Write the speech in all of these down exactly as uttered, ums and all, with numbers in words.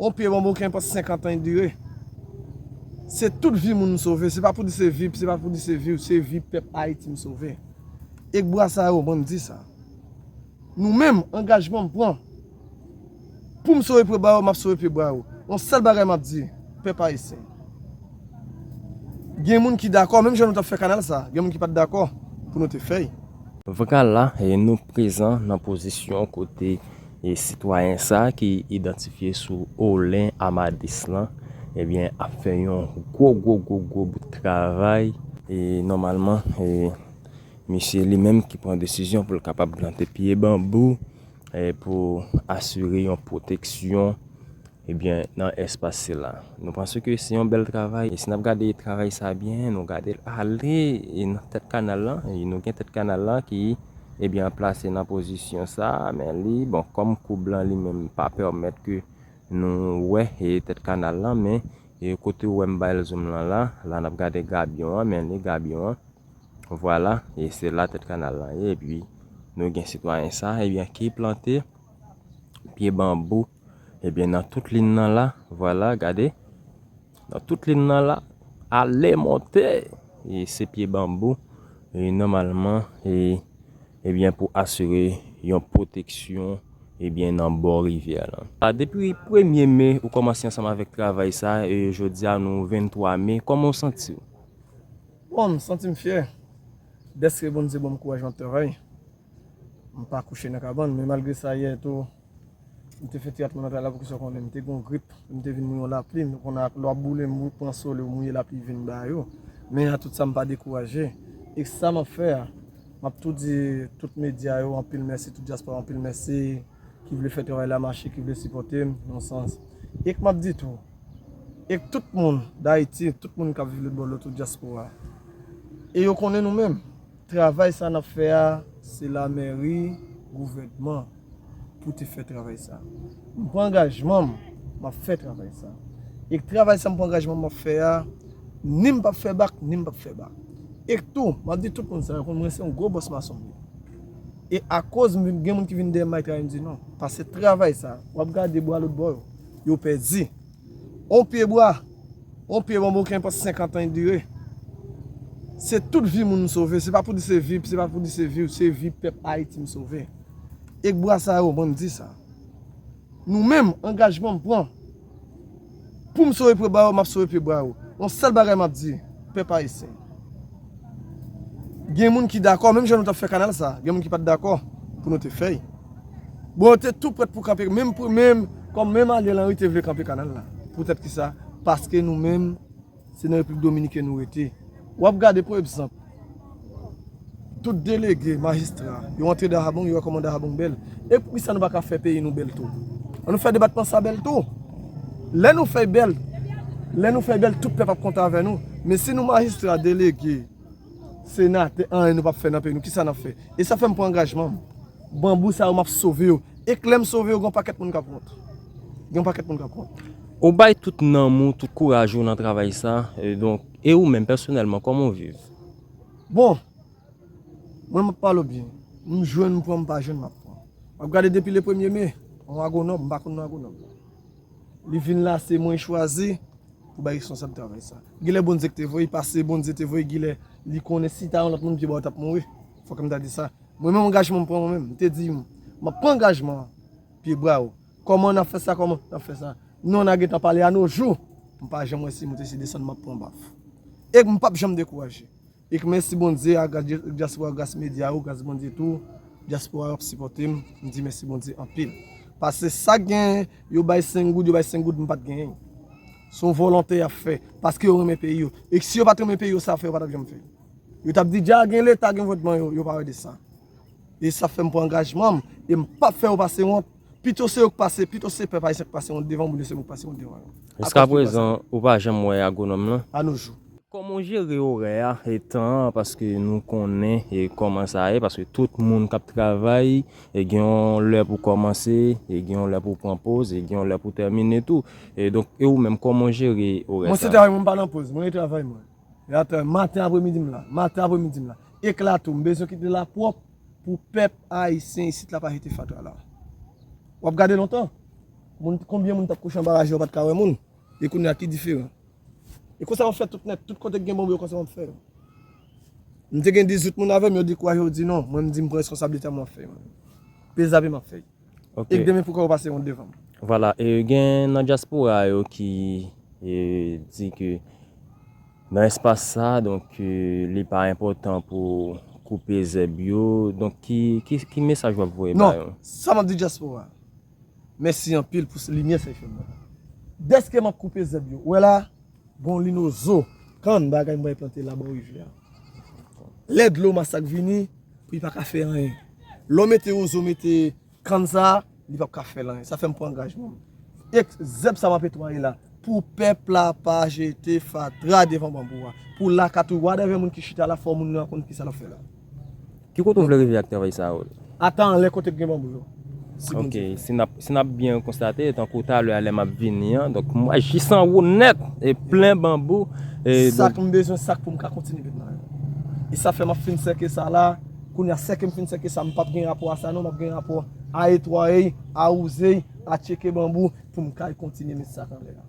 On pye banbou ki enpòt senkant an li dire. Se tout vi moun m sove. Se pa pou di se vi, se pa pou di se vi, se vi pèp Ayiti m sove. Ek bwa sa yo, ban m di sa. Nou menm, angajman m pran. Pou m sove pye bwa yo, m ap sove pye bwa yo. Yon sèl bagay m ap di, pèp ayisyen. Gen moun ki dakò, menm jan nou t ap fè kanal sa, gen moun ki pa t dakò pou nou te fè l. Vwala, e nou prezan nan pozisyon kote e sitwayen sa ki idantifye sou Olen Amadis lan, ebyen, ap fè yon gwo, gwo, gwo, gwo bout travay. E nòmalman, e misye li menm ki pran desizyon pou l kapab plante pye banbou, e pou asire yon pwoteksyon, ebyen, nan espas sila. Nou panse ke se yon bèl travay. E si n ap gade travay sa byen, nou gade l ale e nan tèt kanal lan, e nou gen tèt kanal lan ki, ebyen, plase nan pozisyon sa, men li, bon, kòm koub lan li menm pa pèmèt ke nou wè e tèt kanal lan, men e kote ou wè m bay l zoom lan la, la n ap gade gabyon an, men li gabyon an. Vwala, e se la tèt kanal lan ye, epi nou gen sitwayen sa, ebyen, ki plante pye banbou, ebyen, nan tout liy nan la, vwala, gade, nan tout liy nan la, ale monte, e se pye banbou, e nòmalman, e, ebyen, pou asire yon pwoteksyon, ebyen, nan bò rivyè lan. A, depi premye me, ou kòmanse ansanm avèk travay sa, e jodi a, nou venntwa me, kòman w santi w? Bon, m santi m fyè dèske Bondye ban m kouraj nan travay. M pa kouche nan kabann, men malgre sa, yè tou, m te fè teyat mwen nan travay la, poukisa w konnen, m te gen yon grip, m te vin mouye yon lapli, nou konnen ak lè w ap boule, m pran sole, w mouye lapli vin ba yo. Men a tout sa, m pa dekouraje. E sa m ap fè a, m ap tou di tout medya yo, anpil mèsi, tout dyaspora, anpil mèsi. Ki vle fè travay la mache, ki vle sipòte m, nan sans. Ek m ap di tou, ek tout moun Dayiti, tout moun k ap viv lòtbò lòt ou dyaspora. E yo konnen nou menm, travay sa n ap fè a, se lamèri, gouvènman, pou te fè travay sa. M pran angajman m, m ap fè travay sa. Ek travay sa m pran angajman m ap fè a, ni m p ap fè bak, ni m p ap fè bak. Ek tou, m ap di tout moun sa, yo konn mwen se yon gwo bòs mason m ye. E akoz m vin, gen moun ki vin dèyè m bay travay, m di non. Paske travay sa, w ap gade bwa lòt bò yo, yo pèdi. On pye bwa, on pye banbou ki enpòt senkant an li dire. Se tout vi moun m sove. Se pa pou di se vi, se pa pou di se vi, se vi pèp Ayiti m sove. Ek bwa sa yo, ban m di sa. Nou menm, angajman m pran. Pou m sove pye bwa yo, m ap sove pye bwa yo. Yon sèl bagay m ap di, pèp ayisyen. Gen moun ki dakò, menm jan nou t ap fè kanal sa, gen moun ki pa t dakò pou nou te fè l. Bon, yo te tou prèt pou kanpe, menm pou, menm, kòm menm Ariel Henry te vle kanpe kanal la. Poutèt ki sa? Paske nou menm, se nan Repiblik Dominikèn nou rete. W ap gade, pou egzanp, tout delege, majistra, yo antre Dajabong, yo wè kòman Dajabong bèl. E poukisa nou pa ka fè peyi nou bèl tou? An nou fè depatman sa bèl tou. Lè nou fè bèl, lè nou fè bèl, tout pèp ap kontan avè nou. Men si nou majistra, delege, senatè, anyen nou p ap fè nan peyi nou, kisa n ap fè? E sa fè m pran angajman m. Banbou sa yo, m ap sove yo. E k lè m sove yo, gen yon pakèt moun k ap wont. Gen yon pakèt moun k ap wont. Ou bay tout nanm ou, tout kouraj ou nan travay sa. E donk, e ou menm pèsonèlman, kòman w viv? Bon, mwen m ap pale w byen. M jwenn, m pran, m pa jwenn, m ap pran. W ap gade depi le premye me, yon agwonòm, m pa konn non agwonòm nan. Li vin la, se mwen l chwazi pou bay responsab travay sa. Genlè Bondye ki te voye, paske Bondye te voye, genlè li konnen si ta yon lòt moun, pye bwa yo t ap mouri. Fòk m ta di sa. Mwen menm, angajman m pran mwen menm. M te di, m ap pran angajman an. Pye bwa yo. Kòman n ap fè sa? Kòman n ap fè sa? Non, n a gentan pale a no jou. M pa janm wè si moute, si desann, m ap pran baf. E m p ap janm dekouraje. E k mèsi Bondye, a gras dyaspora, gras medya yo, gras Bondye tou, dyaspora yo ap sipòte m, m di mèsi Bondye anpil. Paske sa k genyen, yo bay senk goud, yo bay senk goud, m pa t genyen. Se yon volonte y ap fè, paske yo renmen peyi yo. E si yo pa t renmen peyi yo, sa yo fè, yo pa t ap janm fè. Yo t ap di, dja gen Leta, gen gouvènman, yo, yo pa wè de sa. E sa fè m pran angajman m, e m p ap fè yo pase wont. Pito se yo k pase, pito se pèp ayisyen k pase wont devan Bondye, se mwen k pase wont devan yo. Jiskaprezan, ou pa janm wè agwonòm lan? A no jou. Kòman w jere orè a e tan an, paske nou konnen e kòman sa ye, paske tout moun k ap travay, e gen yon lè pou kòmanse, e gen yon lè pou pran poz, e gen yon lè pou tèmine tou. E donk, e ou menm, kòman w jere orè sa? Mwen se travay mwen, m pa nan poz, mwen e travay mwen. E atè, maten apremidi m la, maten apremidi m la. Ek la tou, m bezwen kite la pwòp pou pèp ayisyen isit la pa jete fatra la. W ap gade lontan. Moun, konbyen moun t ap kouche anba raje yo pa t ka wè moun? E kounye a ki diferan? E konsa m ap fè tout nèt, tout kote k gen banbou yo konsa m ap fè yo. M te gen dizuit moun avè m, yo dekouraje, yo di non, mwen m di m pran responsablite m, m ap fè yo. Pe zape m ap fè yo. Ok. E demen pou kò yo pase yon devan m. Vwala, e gen nan dyaspora yo ki e, di ke nan espas sa, donk, e, li pa enpòtan pou koupe zèb yo. Donk, ki, ki, ki mesaj w ap voye ba yo? Non, sa m ap di dyaspora. Mèsi anpil pou limyè sa w fè m nan. Dèske m ap koupe zèb yo. Ou wè la, gon linozo, kann, bagay m bay plante la bò rivyè a. Lè dlo Masak vini, pou li pa ka fè anyen. Lè w mete wozo, mete kann sa, li p ap ka fè l anyen. Sa fè m pran angajman m. E zèb sa m ap netwaye la, pou pèp la pa jete fatra devan banbou a. Pou lakay tou, whatever moun ki chita la, fò moun nan konn kisa l ap fè la. Ki kote w vle rive ak travay sa yo? Ata anlè kote k gen banbou yo. Si Bondye vle. Ok, si n ap, si n ap byen konstate, tankou talè a lè m ap vini an, donk m wè jis anwo nèt, e plen banbou, e sak donk m bezwen, sak pou m ka kontinye met nan yo. E sa fè m ap fin sèke sa la, kounye a sèke m fin sèke sa, m p ap gen rapò a sa non, m ap gen rapò a netwaye, a wouze, a tcheke banbou, pou m ka kontinye met sak anlè a.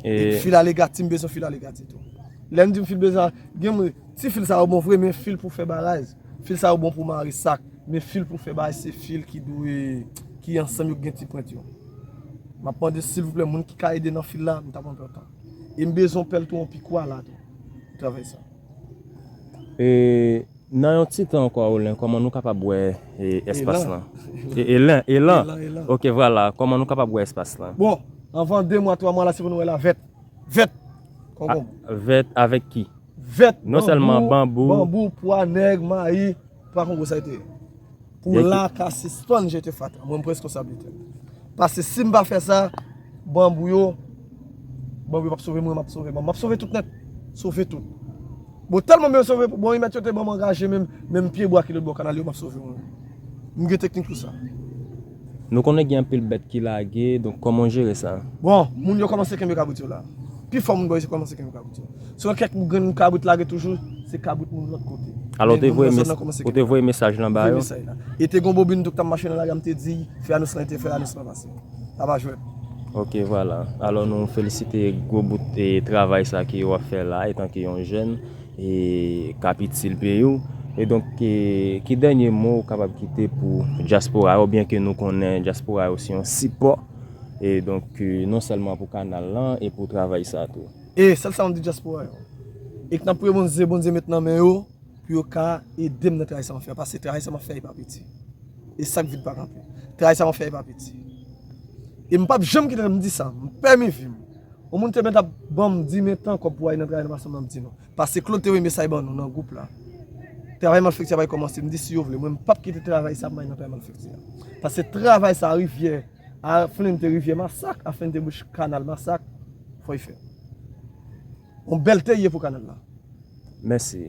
E fil alegati, m bezwen fil alegati tou. Lè m di m fil bezwen, gen moun, ti fil sa yo bon vre, men fil pou fè baraj. Fil sa yo bon pou mare sak, men fil pou fè baraj, se fil ki dwe, ki ansanm yo, ki gen ti pwent yo. M ap mande silvouplè, moun ki ka ede nan fil la, m t ap kontan. E m bezwen pèl tou, yon pikwa la tou. Pou travay sa. E Nan yon ti tan ankò, Olen, kòman nou kapab wè, e, espas lan? E, elan, elan. Elan, elan. Ok, vwala. Kòman nou kapab wè espas lan? Bon, anvan de mwa, twa mwa la, se pou nou wè la vèt. Vèt. A, vèt avèk ki? Vèt, non sèlman banbou, banbou, pwa nèg, mayi, pwa kongo sa yo te ye. Pou la ka sispann jete fatra. Mwen, m pran reskonsablite m. Paske si m pa fè sa, banbou yo, banbou yo p ap sove mwen, m ap sove banm. M ap sove tout nèt. Sove tout. Bon, tèlman m sove, bon, remèt yo te ban m angaje menm, menm pyebwa ki lòt bò kanal yo, m ap sove mwen. M gen teknik pou sa. Nou konnen gen anpil bèt ki lage, donk kòman w jere sa? Bon, moun yo kòmanse kenbe kabrit yo la. Pifò moun bò isit kòmanse kenbe kabrit yo. Se yon kèk grenn kabrit lage toujou, se kabrit moun lòt kote. Alò, ou te voye mes-, ou te voye mesaj lan ba yo? Voye mesaj la. E te gon bobin tou k t ap mache nan lari a, m te di, fè anons lan, e te fè anons lan pase. Sa pa jwèt. Ok, vwala. Alò, nou felisite gwo bout, e, travay sa ke w ap fè la, etanke yon jèn, e, k ap itil peyi w. E donk, e, ki dènye mo w kapab kite pou dyaspora yo, byen ke nou konnen dyaspora yo se yon sipò, e donk, e, non sèlman pou kanal lan, e pou travay sa tou? E sèl sa m di dyaspora yo, e k n ap priye Bondye, Bondye met nan men yo, pou yo ka ede m nan travay sa m ap fè a, paske travay sa m ap fè a, e pa piti. E sa k vin pa kanpe. Travay sa m ap fè a, e pa piti. E m p ap janm kite m di sa, m pèmi vi m. Yon moun te mèt ap ban m di m tan kòb pou ale nan travay nan mason m nan, m di non. Paske Claude te voye mesaj ban nou nan gwoup la. Travay malfektè a pral kòmanse, m di si yo vle, mwen m p ap kite travay sa ap mare nan travay malfektè a. Paske travay sa, rivyè, a Flente, rivyè Masak, a Flente bouch kanal Masak, fò y fè. Yon bèlte ye pou kanal la. Mèsi.